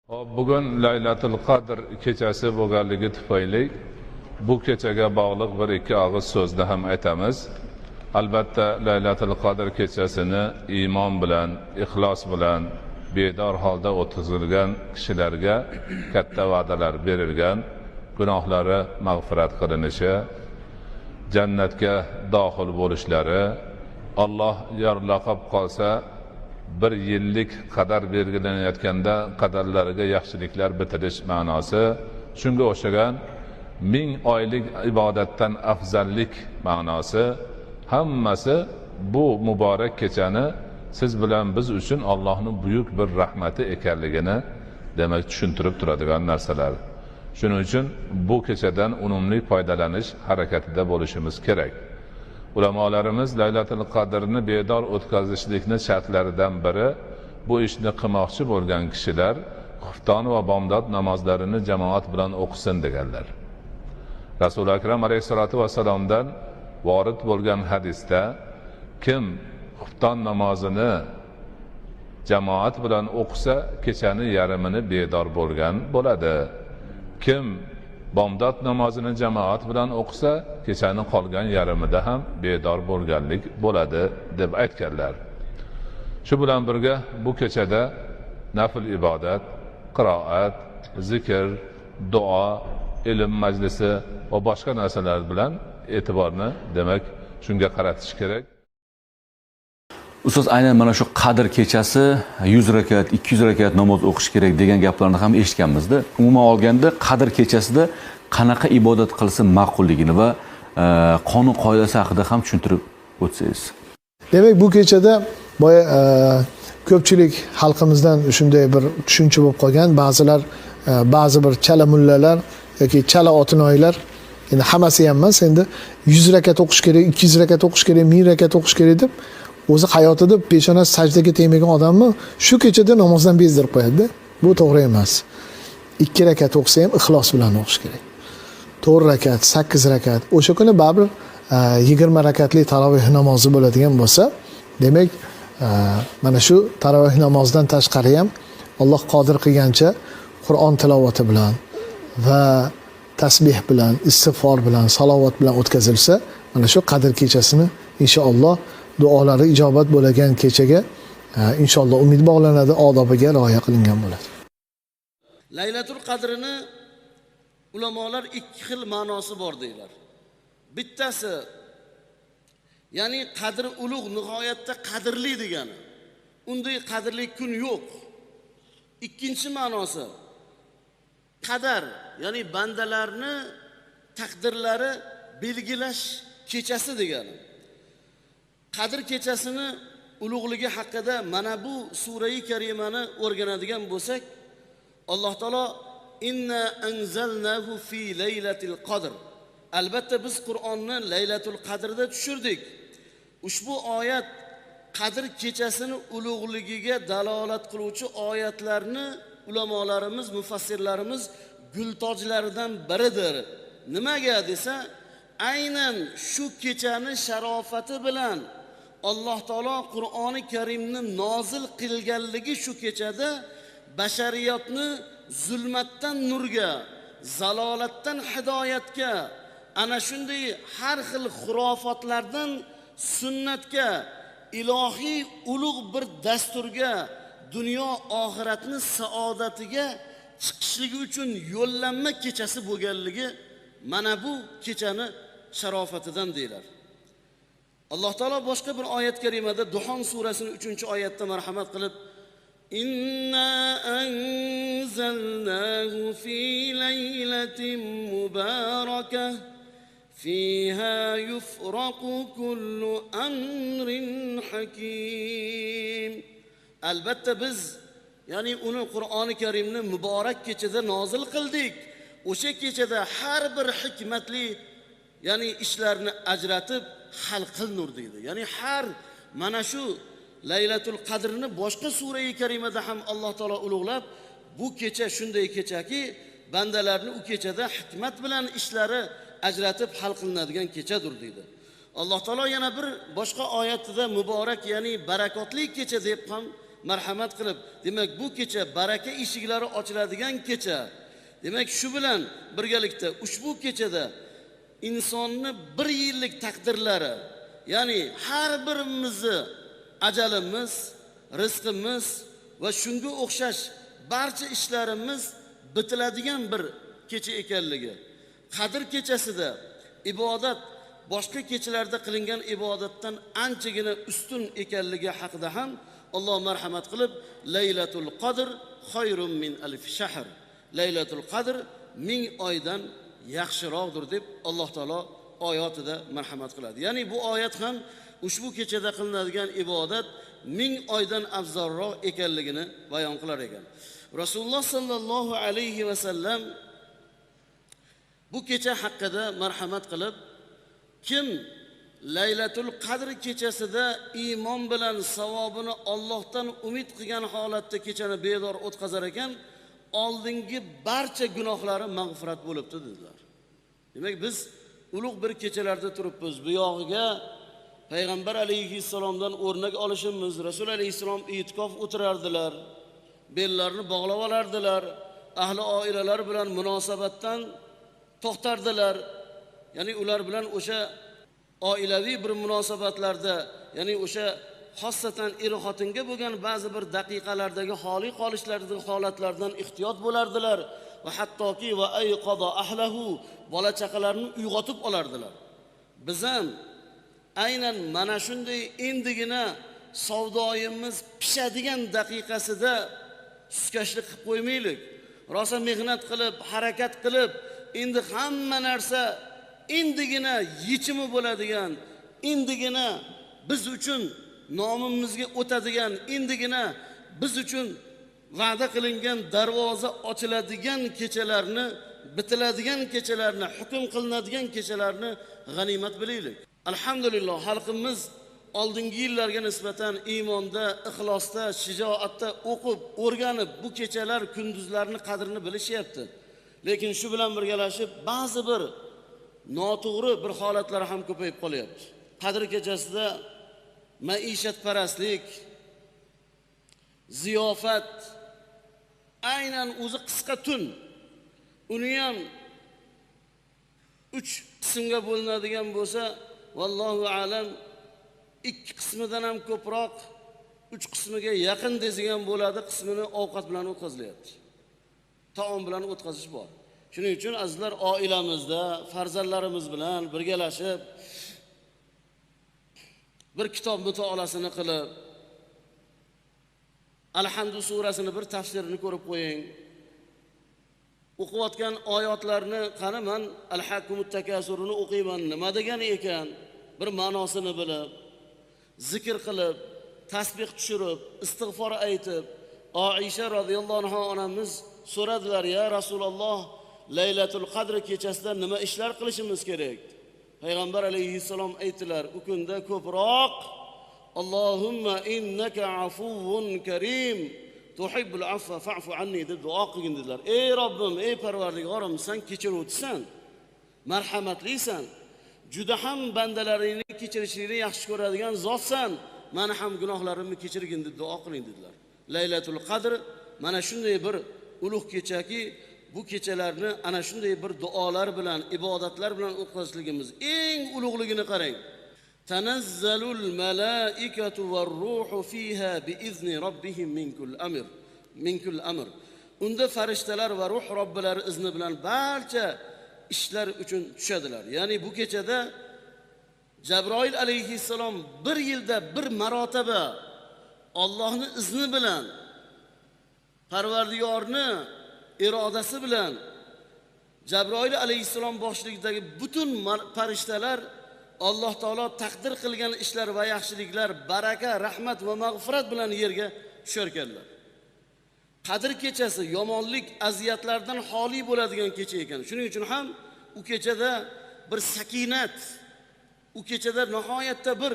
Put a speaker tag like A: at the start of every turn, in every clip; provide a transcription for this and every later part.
A: Hop, bugun Laylatul Qadr kechasi bo'lganligi tufayli bu kechaga bog'liq bir ikki og'iz so'zni ham aytamiz. Albatta Laylatul Qadr kechasini iymon bilan, ixlos bilan bedor holda o'tkazilgan kishilarga katta va'dalar berilgan, gunohlari mag'firat qilinishi, jannatga daxil bo'lishlari, Alloh yorlaqab qolsa bir yillik qadar belgilanayotganda qadarlariga yaxshiliklar bitirish ma'nosi, shunga o'xshagan 1000 oylik ibodatdan afzallik ma'nosi, hammasi bu muborak kechani siz bilan biz uchun Allohning buyuk bir rahmati ekanligini demak tushuntirib turadigan narsalar. Shuning uchun bu kechadan unumli foydalanish harakatida bo'lishimiz kerak. Ulamolarimiz Laylatul Qadrni bedor o'tkazishlikni shartlaridan biri bu ishni qilmoqchi bo'lgan kishilar xufton va bomdod namozlarini jamoat bilan o'qisin deganlar. Rasuli Akram alayhisolatu vassalomdan vorid bo'lgan hadisda kim xufton namozini jamoat bilan o'qisa kechani yarmini bedor bo'lgan bo'ladi. Kim bomdod namozini jamoat bilan o'qisa kechani qolgan yarmida ham bedor bo'lganlik bo'ladi deb aytganlar. Shu bilan birga bu kechada nafl ibodat, qiroat, zikr, duo, ilm majlisi va boshqa narsalar bilan e'tiborni demak shunga qaratish kerak.
B: Ustoz, aynan mana shu Qadr kechasi 100 rakat, 200 rakat namoz o'qish kerak degan gaplarni ham eshitganmizda. Umuman olganda Qadr kechasida qanaqa ibodat qilsa ma'qulligini va qonun qoidasi haqida ham tushuntirib o'tsangiz.
C: Demak, bu kechada boya ko'pchilik xalqimizdan shunday bir tushuncha bo'lib qolgan, ba'zilar ba'zi bir chala mullalar yoki chala otinoylar, endi hammasi ham emas, endi 100 rakat o'qish kerak, 200 rakat o'qish kerak, 1000 rakat o'qish kerak deb o'zi hayotida peshonasi sajdaga tegmagan odamni shu kechada namozdan bezdirib qo'yadi. Bu to'g'ri emas. 2 rakat o'qisa ham ixlos bilan o'qish kerak. 4 rakat, 8 rakat. O'sha kuni baribir 20 rakatli taroveh namozi bo'ladigan bo'lsa, demak, mana shu taroveh namozidan tashqari ham Alloh qodir qilgancha Qur'on tilovati bilan va tasbih bilan, istig'for bilan, salovat bilan o'tkazilsa, mana shu Qadr kechasini inshaalloh duolari ijobat bo'lgan kechaga inshaalloh umid bog'lanadi, odobiga rioya qilingan bo'ladi.
D: Laylatul Qadrini ulamolar ikki xil ma'nosi bor deylar. Bittasi, ya'ni qadri ulug', nihoyatda qadrli degani. Unday qadrli kun yo'q. Ikkinchi ma'nosi qadar, ya'ni bandalarni taqdirlari belgilash kechasi degani. Qadr kechasini ulug'ligi haqida mana bu surai karimani o'rganadigan bo'lsak, Alloh taolo inna anzalnahu fi laylatil qadr. Albatta biz Qur'onni Laylatul Qadrda tushirdik. Ushbu oyat Qadr kechasini ulug'ligiga dalolat qiluvchi oyatlarni ulamolarimiz, mufassirlarimiz gultojlaridan biridir. Nimaga desa, aynan shu kechani sharofati bilan Alloh taolo Qur'oni Karimni nozil qilganligi shu kechada bashariyatni zulmatdan nurga, zalolatdan hidoyatga, ana shunday har xil xurofotlardan sunnatga, ilohiy ulug' bir dasturga, dunyo oxiratni saodatiga chiqishligi uchun yo'llanma kechasi bo'lganligi mana bu kechani sharofatidan deylar. Alloh taolo boshqa bir oyat karimada Duhon surasining 3-oyatda marhamat qilib inna anzalnahu fi laylatin mubarakah fiha yufraqu kullu amrin hakim. Albatta biz, ya'ni uni Qur'oni Karimni muborak kechada nozil qildik. O'sha kechada har bir hikmatli, ya'ni ishlarni ajratib hal qilinur deydi. Ya'ni har mana shu Laylatul Qadrni boshqa surai karimada ham Alloh taolo ulug'lab, bu kecha shunday kechaki, bandalarni u kechada hikmat bilan ishlari ajratib hal qilinadigan kechadir deydi. Alloh taolo yana bir boshqa oyatida muborak, ya'ni barakotli kecha deb ham marhamat qilib, demak bu kecha baraka eshiklari ochiladigan kecha. Demak shu bilan birgalikda ushbu kechada insonni bir yillik taqdirlari, ya'ni har birimizni ajalimiz, rizqimiz va shunga o'xshash barcha ishlarimiz bitiladigan bir kecha ekanligi. Qadr kechasida ibodat boshqa kechalarda qilingan ibodatdan anchagina ustun ekanligi haqida ham Alloh marhamat qilib, Laylatul Qadr xayrun min alf shahr. Laylatul Qadr 1000 oydan yaxshiroqdir deb Alloh taolo oyatida marhamat qiladi. Ya'ni bu oyat ham ushbu kechada qilinadigan ibodat 1000 oydan afzalroq ekanligini bayon qilar ekan. Rasululloh sallallohu alayhi va sallam bu kecha haqida marhamat qilib, kim Laylatul Qadr kechasida iymon bilan savobini Allohdan umid qilgan holatda kechani bedor o'tkazar ekan, oldingi barcha gunohlari mag'firat bo'libdi dedilar. Demak biz ulug' bir kechalarda turibmiz. Bu yog'iga Payg'ambar alayhissalomdan o'rnak olishimiz, Rasul alayhissalom i'tikof o'tirardilar, bellarini bog'lab olardilar, ahli oilalar bilan munosabatdan to'xtardilar. Ya'ni ular bilan o'sha oilaviy bir munosabatlarda, ya'ni o'sha xossatan er-xotinga bo'lgan ba'zi bir daqiqalardagi xoli qolishlardagi holatlardan ehtiyot bo'lardilar va hattoki va ayqada ahlahu, bola chaqalarini uyg'otib olardilar. Biz ham aynan mana shunday endigina savdoyimiz pishadigan daqiqasida suskashlik qilib qo'ymaylik. Rosa mehnat qilib, harakat qilib, endi hamma narsa endigina yechimi bo'ladigan, endigina biz uchun nomimizga o'tadigan, endigina biz uchun va'da qilingan darvoza ochiladigan kechalarni, bitiladigan kechalarni, hukm qilinadigan kechalarni g'animat bilaylik. Alhamdulillah, xalqimiz oldingi yillarga nisbatan iymonda, ixlosda, shijoatda o'qib, o'rganib bu kechalar, kunduzlarni qadrini bilishyapti. Lekin shu bilan birgalashib ba'zi bir noto'g'ri bir holatlar ham ko'payib qolyapti. Qadr kechasida maishatparastlik, ziyofat, aynan o'zi qisqa tun, uni ham 3 qismga bo'linadigan bo'lsa, vallohu alam 2 qismidan ham ko'proq, 3 qismiga yaqin desak ham bo'ladi, qismini ovqat bilan o'tkazilyapti. Taom bilan o'tkazish bor. Shuning uchun azizlar, oilamizda farzandlarimiz bilan birgalashib bir kitob mutoolasini qilib, Alhamdu surasini bir tafsirini ko'rib qo'ying. O'qiyotgan oyatlarni qani men Al-Hakumut Takasurini o'qiyman, nima degani ekan, bir ma'nosini bilib, zikr qilib, tasbih tushirib, istig'for aytib, Oisha radhiyallohu anha onamiz so'radilar: "Ya Rasululloh, Laylatul Qadr kechasida nima ishlar qilishimiz kerak?" Payg'ambar alayhissalom aytdilar: "U kunda ko'proq Allohumma innaka afuvun karim tuhibbul afva fa'fu anni deb duo qilgin dedilar. Ey Robbim, ey Parvardigorim, sen kechiruvchisan, marhamatlisan, juda ham bandalaringni kechirishingni yaxshi ko'radigan zotsan, meni ham gunohlarimni kechirgin deb duo qiling dedilar. Laylatul Qadr mana shunday bir ulug' kechaki, bu kechalarni ana shunday bir duolar bilan, ibodatlar bilan o'tkazishligimiz eng ulug'ligini qarang. Tanazzalul malaikatu var-ruhu fiha biizni robbihim min kull amr. Min kull amr. Unda farishtalar va ruh Robbilari izni bilan barcha ishlar uchun tushadilar. Ya'ni bu kechada Jabroil alayhissalom bir yilda bir marotaba Allohning izni bilan, Parvardigorni irodasi bilan Jabroil alayhissalom boshchiligidagi butun farishtalar Alloh taolo taqdir qilgan ishlar va yaxshiliklar, baraka, rahmat va mag'firat bilan yerga tushar ekanlar. Qadr kechasi yomonlik, aziyatlardan xoli bo'ladigan kecha ekan. Shuning uchun ham u kechada bir sakinat, u kechada nihoyatda bir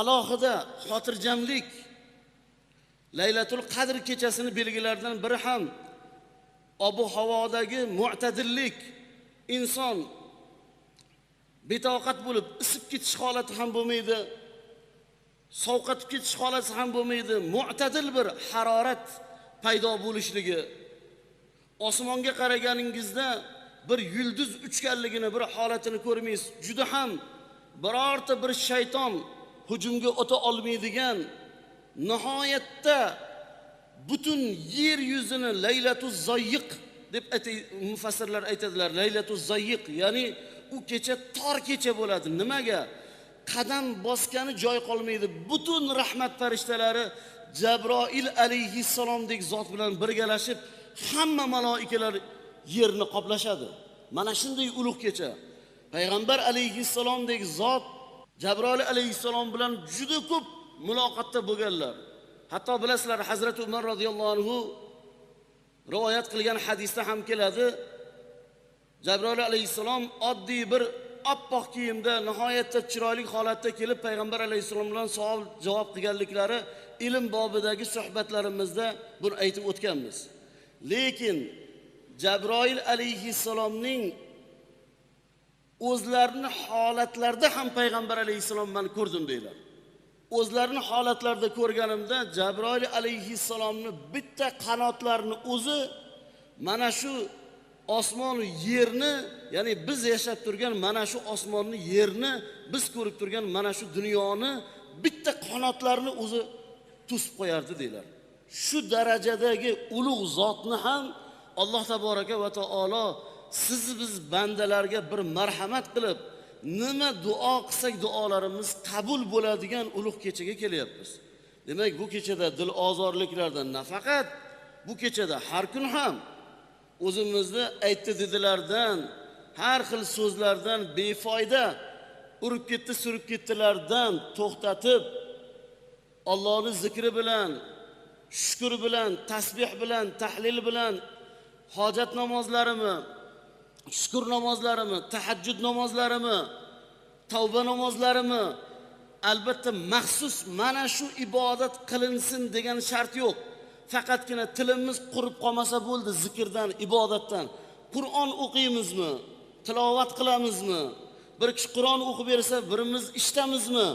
D: alohida xotirjamlik. Laylatul Qadr kechasini belgilaridan biri ham ob-havodagi mu'tadillik. Inson betoqat bo'lib isib ketish holati ham bo'lmaydi. sovqatib ketish holati ham bo'lmaydi, mu'tadil bir harorat paydo bo'lishligi, osmonga qaraganingizda bir yulduz uchganligini, bir holatini ko'rmaysiz. Juda ham birorta bir shayton hujumga o'ta olmaydigan, nihoyatda butun yer yuzini Laylatuz Zayyiq deb mufassirlar aytadilar. Laylatuz Zayyiq, ya'ni u kecha tor kecha bo'ladi. Nimaga? Qadam bosgani joy qolmaydi. Butun rahmat farishtalari Jabroil alayhissalomdek zot bilan birgalashib hamma maloikalar yerni qoplashadi. Mana shunday ulug' kecha. Payg'ambar alayhissalomdek zot Jabroil alayhissalom bilan juda ko'p muloqotda bo'lganlar. Hatto bilasizlar, Hazrati Umar radhiyallohu anhu rivoyat qilgan hadisda ham keladi. Jabroil alayhissalom oddiy bir oppoq kiyimda nihoyatda chiroyli holatda kelib payg'ambar alayhissalom bilan savol javob qilganliklari ilm bobidagi suhbatlarimizda buni aytib o'tganmiz. Lekin Jabroil alayhissalomning o'zlarini holatlarida ham payg'ambar alayhissalom meni ko'rdim deylar. O'zlarini holatlarida ko'rganimda Jabroil alayhissalomni bitta qanotlarini o'zi mana shu osmon yerni, ya'ni biz yashab turgan mana shu osmonni, yerni, biz ko'rib turgan mana shu dunyoni bitta qanotlarini o'zi to'sib qo'yardi deylar. Shu darajadagi ulug' zotni ham Alloh taboraka va taolo siz biz bandalarga bir marhamat qilib, nima duo qilsak duolarimiz qabul bo'ladigan ulug' kechaga kelyapmiz. Demak, bu kechada dil ozorliklardan nafaqat bu kechada har kun ham o'zimizni aytdi dedilardan, har xil so'zlardan, befoyda urib ketdi, surib ketdilardan to'xtatib, Allohning zikri bilan, shukr bilan, tasbih bilan, tahlil bilan hojat namozlarimi, shukr namozlarimi, tahajjud namozlarimi, tavba namozlarimi, albatta maxsus mana shu ibodat qilinsin degan shart yo'q. Faqatgina tilimiz qurib qolmasa bo'ldi zikrdan, ibodatdan. Qur'on o'qiymizmi, tilovat qilamizmi? Bir kishi Qur'on o'qib bersa, birimiz eshitamizmi?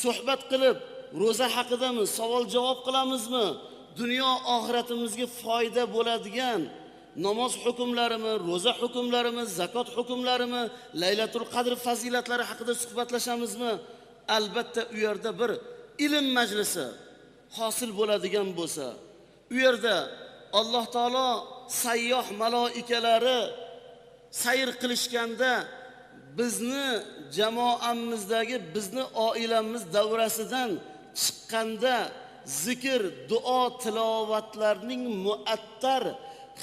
D: Suhbat qilib, ro'za haqidami, savol javob qilamizmi? Dunyo oxiratimizga foyda bo'ladigan namoz hukmlarimi, ro'za hukmlarimi, zakot hukmlarimi, Laylatul Qadr fazilatlari haqida suhbatlashamizmi? Albatta u yerda bir ilm majlisi hosil bo'ladigan bo'lsa, u yerda Alloh taolo sayyoh maloikalari sayr qilishganda bizni jamoamizdagi, bizni oilamiz davrasidan chiqqanda zikr, duo, tilovatlarning muattar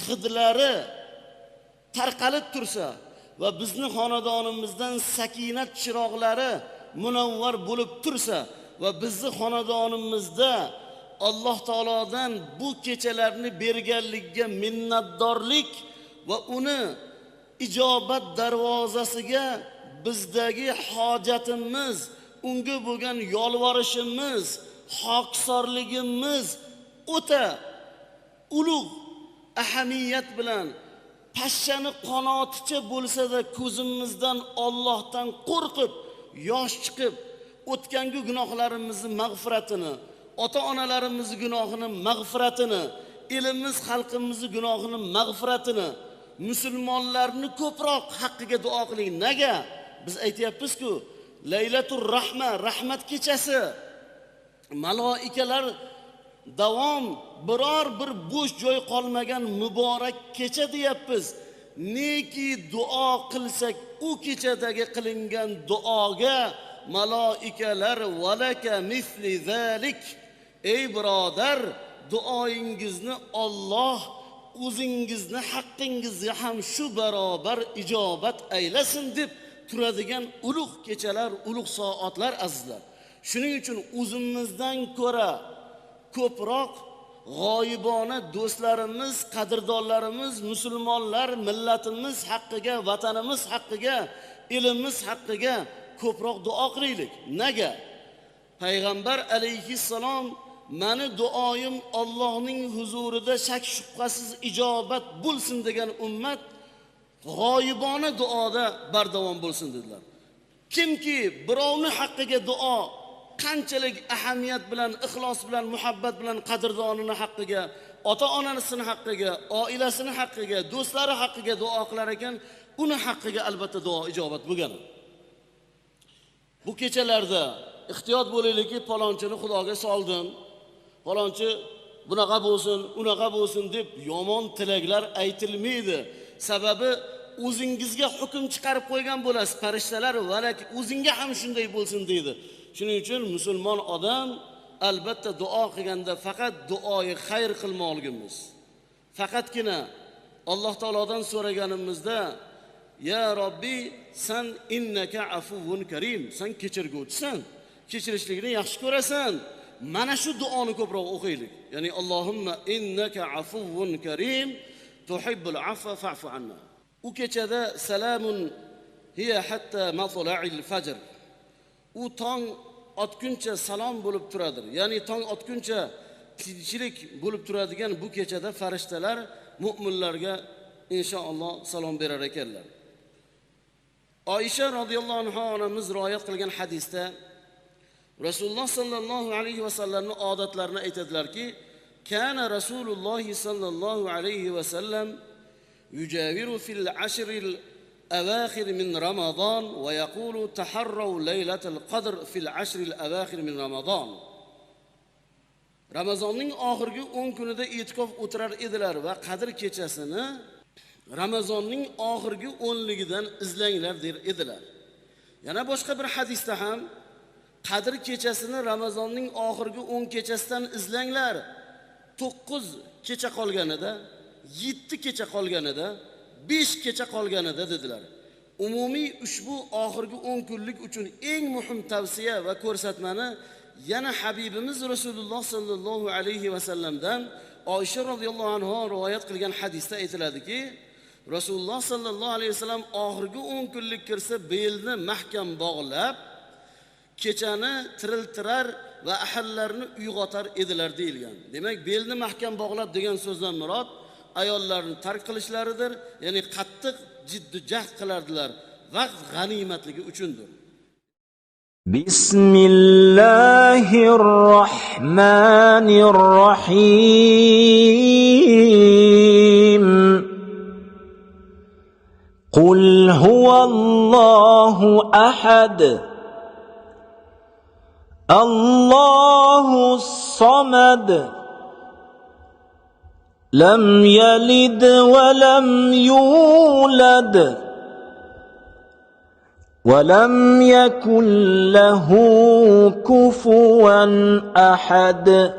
D: hidlari tarqalib tursa va bizni xonadonimizdan sakinat chiroqlari munavvar bo'lib tursa va bizni xonadonimizda Alloh taolodan bu kechalarni berganligiga minnatdorlik va uni ijobat darvozasiga bizdagi hojatimiz, unga bo'lgan yolvorishimiz, xokisorligimiz o'ta ulug' ahamiyat bilan pashshani qanoticha bo'lsa-da ko'zimizdan Allohdan qo'rqib yosh chiqib o'tgangi gunohlarimizni mag'firatini, ota-onalarimizni gunohini mag'firatini, elimiz, xalqimizni gunohini mag'firatini, musulmonlarni ko'proq haqqiga duo qiling. Nega? Biz aytyapmiz-ku, Laylatur Rahma, rahmat kechasi, maloikalar davom biror bir bo'sh joy qolmagan muborak kecha deyapmiz. Neki duo qilsak, u kechadagi qilingan duoga maloikalar valaka misli zalik, ey birodar, duoyingizni Alloh o'zingizni haqqingizga ham shu barobar ijobat aylasin deb turadigan ulug' kechalar, ulug' soatlar azizlar. Shuning uchun o'zimizdan ko'ra ko'proq g'oyibona do'stlarimiz, qadrdonlarimiz, musulmonlar, millatimiz haqqiga, vatanimiz haqqiga, ilmimiz haqqiga ko'proq duo qilaylik. Nega? Payg'ambar alayhissalom meni duoyim Allohning huzurida shak shubhasiz ijobat bo'lsin degan ummat g'oyibona duoda bardavom bo'lsin dedilar. Kimki birovni haqqiga duo qanchalik ahamiyat bilan, ixlos bilan, muhabbat bilan qadrdonini haqqiga, ota-onasini haqqiga, oilasini haqqiga, do'stlari haqqiga duo qilar ekan, uni haqqiga albatta duo ijobat bo'lgan. Bu kechalarda ehtiyot bo'laylikki, palonchini Xudoga soldim, palonchi bunaqa bo'lsin, unaqa bo'lsin deb yomon tilaklar aytilmaydi. Sababi o'zingizga hukm chiqarib qo'ygan bo'lasiz, farishtalar valaki o'zingga ham shunday bo'lsin deydi. Shuning uchun musulmon odam albatta duo qilganda faqat duoyi xayr qilmoqligimiz. Faqatgina Alloh taolodan so'raganimizda ya Robbi, san innaka afuvun karim, san kechirguvchisan, kechirishlikni yaxshi ko'rasan. Mana shu duoni ko'proq o'qiylik. Ya'ni Allohumma innaka afuvun karim tuhibbul afva fa'fu anna. U kechada salamun hiya hatta matla'il fajr. U tong otguncha salom bo'lib turadir. Ya'ni tong otguncha tinchlik bo'lib turadigan bu kechada farishtalar mu'minlarga inshaalloh salom berar ekanlar. Oysha radhiyallohu anha onamiz rivoyat qilgan hadisda Rasululloh sallallohu alayhi va sallamning odatlarini aytadilarki, kana Rasululloh sallallohu alayhi va sallam yujawiru fil ashril awakhir min Ramazon va yaqulu taharraw laylatal qadr fil ashril awakhir min Ramazon. Ramazonning oxirgi 10 kunida i'tikof o'tirar edilar va Qadr kechasini Ramazonning oxirgi 10ligidan izlanglar der edilar. Yana boshqa bir hadisda ham Qadr kechasini Ramazonning oxirgi 10 kechasidan izlanglar. 9 kecha qolganida, 7 kecha qolganida, 5 kecha qolganida dedilar. Umumiy ushbu oxirgi 10 kunlik uchun eng muhim tavsiya va ko'rsatmani yana Habibimiz Rasululloh sallallohu alayhi va sallamdan Oysha radhiyallohu anha rivoyat qilgan hadisda aytiladiki, Rasululloh sallallohu alayhi vasallam oxirgi 10 kunlik kirsa belni mahkam bog'lab, kechani tiriltirar va ahallarni uyg'otar edilar deyilgan. Demak, belni mahkam bog'lab degan so'zdan murod ayollarni tark qilishlaridir, ya'ni qattiq jiddi jahd qilardilar, vaqt g'animatligi uchundir.
E: Bismillahirrohmanirrohim. Qul huvallohu ahad. Allohus samad. Lam yalid va lam yulad. ولم يكن له كفوا أحد.